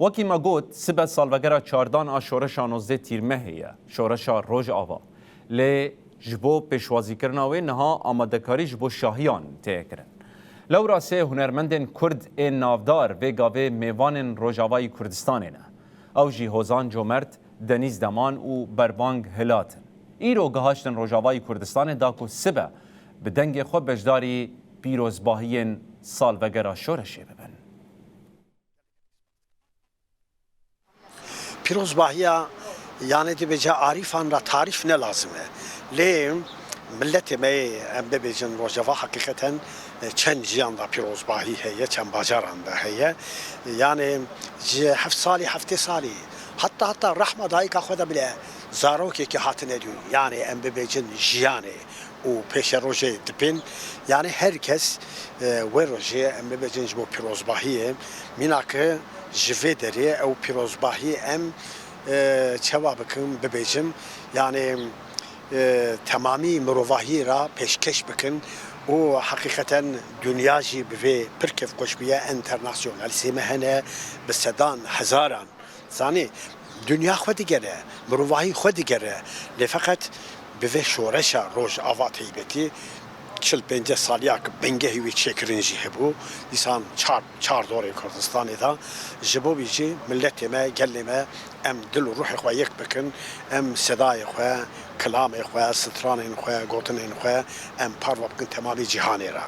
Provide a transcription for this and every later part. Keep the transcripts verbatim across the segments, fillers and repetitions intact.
Wekî me got, sibe salvegera çardan a şoreşa nozdeh Tîrmehê ye, şoreşa Rojava. Lê ji bo pêşwazîkirina wê niha amadekarî ji bo şahiyan tê kirin. Lewra sê hunermendên Kurd ên navdar vê gavê mêvanên Rojavayî Kurdistanê ne. Ew jî Hozan Comert, Denîz Deman û Berbang Hilat in. Îro gihaştin Rojavayî Kurdistanê da ku sibe bi dengê xwe beşdarî pîrozbahiyên salvegera şoreşê bibin. Pîrozbahiya, yanî dibêje arîfan re tarîf ne lazim e. Lê miletê me yê, em bibêjin Rojava heqîqeten, e, çend ciyan de pîrozbahî heye, çend bajaran de heye. Yanî ji heft salî, heftê salî, heta heta rehma dayika xwe de bile zarokekî hatine dû. Yanî em bibêjin jiyanê û pêşerojê dibên. Yanî her kes, e, wê rojê em bibêjin ji bo pîrozbahiyê. Mîna ki ji vê derê ew pîrozbahî em, e, çawa bikin, bibêjin. Yanî, e, temamî mirovahiyê re pêşkeş bikin û heqîqeten dinya jî bi vê pir kêfxweş bûye. Enternasyonalîstê me hene, bi sedan hezaran. Zanî, dinya xwe digere, mirovahî xwe digere. Lê feqet bi vê şoreşa Rojava taybetî çil pênceh saliya ki bingehî wî çêkirin jî hebû. Dîsan çar, çar dorê Kurdistanê de. Ji bo vî jî miletê me, gelê me, em dil û ruhê xwe yek bikin, em sedayê xwe, kilamê xwe, stranên xwe, gotinên xwe em parve bikin temamî cîhanê re.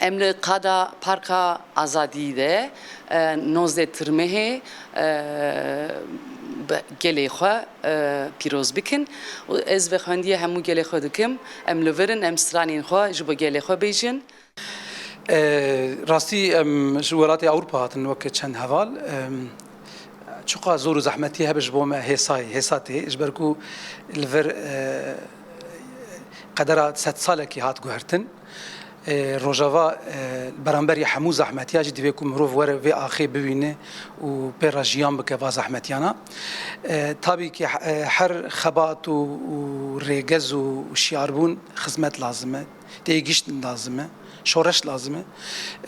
Em li qada Parka Azadî de, e, nozdeh Tirmehê, e, bi gelê xwe, e, pîroz bikin. Û ez vexwendiye hemû gelê xwe dikim. Em li vir in, em stranên xwe ji bo gelê xwe bêjin. E, rastî em ji welatê Ewropa hatin wek çend heval. Em, çiqa zor û zehmetî hebe ji bo me hêsayê, hêsa tê. Ji ber ku li vir, e, qedera sedsalekî hat guhertin. E, Rojava, e, beramberî hemû zehmetiya jî divê ku mirov were vê axê bibîne û pê re jiyan bike va zehmetiyana. E, tabî ki, e, her xebat û, û rêgez û şiyarbûn xizmet lazim e, têgihiştin lazim e, şoreş lazim e.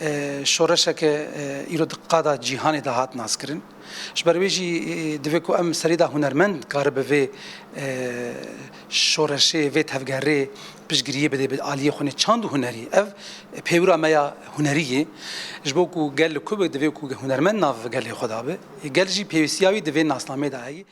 E, şoreşeke, e, îro di qada cîhanê de hat naskirin. Ji ber wê jî, e, divê ku em serî de hunermend karibe vê, e, şoreşê, vê tevgerê piştgiriyê bide bi aliyê xwe nê çand û hunerî. Ev pêwira me ya hunerî ye. Ji bo ku gel li ku be, divê ku hunermend nav gelê xwe de be. Gel jî pêwîstiya wî di vê nasnameyê de heye.